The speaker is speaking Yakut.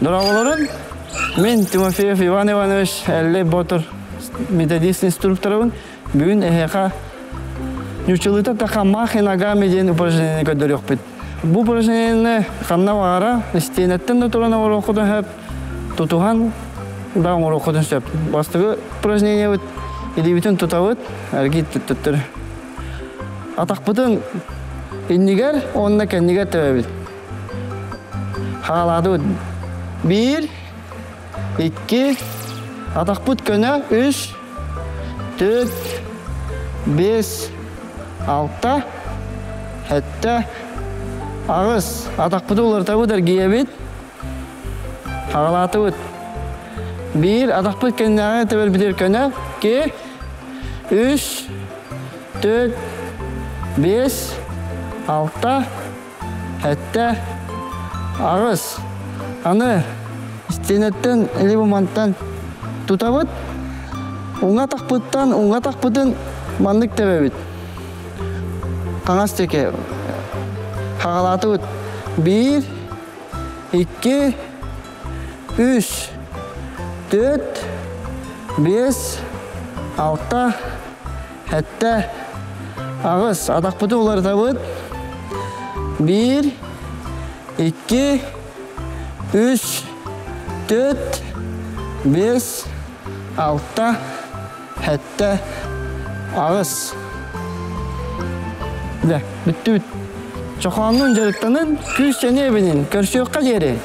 Дорооболорун, мин Тимофеев Иван Иванович Эллэй Ботур методист инструкторабын. Бүгүн эһиэхэ ньуччалыыта таха мах и ногами диэн упражнение көрдөрүөхпүт. Бу упражнениены ханна баҕара истиэнэттэн да туран оҥоруоххутун сөп, тутуһан да оҥоруоххутун сөп. Бастакы упражнениебыт илиибитин тутабыт, эргит төттөр. Атахпытын иннигэр уонна кэннигэр тэбэбит. Хаалаатыбыт. Биир, икки, атахпыт көнө, үс, төрт, биэс, алта, сэттэ, аҕыс. Атахпыты уларытабыт, эргийэбит. Хаалаатыбыт. Биир, атахпыт кэннээҕи тэбэрбитигэр көнө, икки, үс, төрт, биэс, алта, Сэттэ, аҕыс. Аны истиэнэттэн либо мантан тутабыт. Уҥа атахпыттан уҥа атахпытын маннык тэбэбит. Хаҥас диэки хаҕалаатыбыт. Биир, икки, үс, төрт, биэс, алта, Сэттэ, аҕыс, атахпытын уларытабыт. Биир, икки, үс, төрт, биэс, алта, сэттэ, аҕыс. Дьэ, бүттүбүт. Чохооннуун дьарыктанын, күүс-сэниэ эбинин, көрсүөххэ диэри.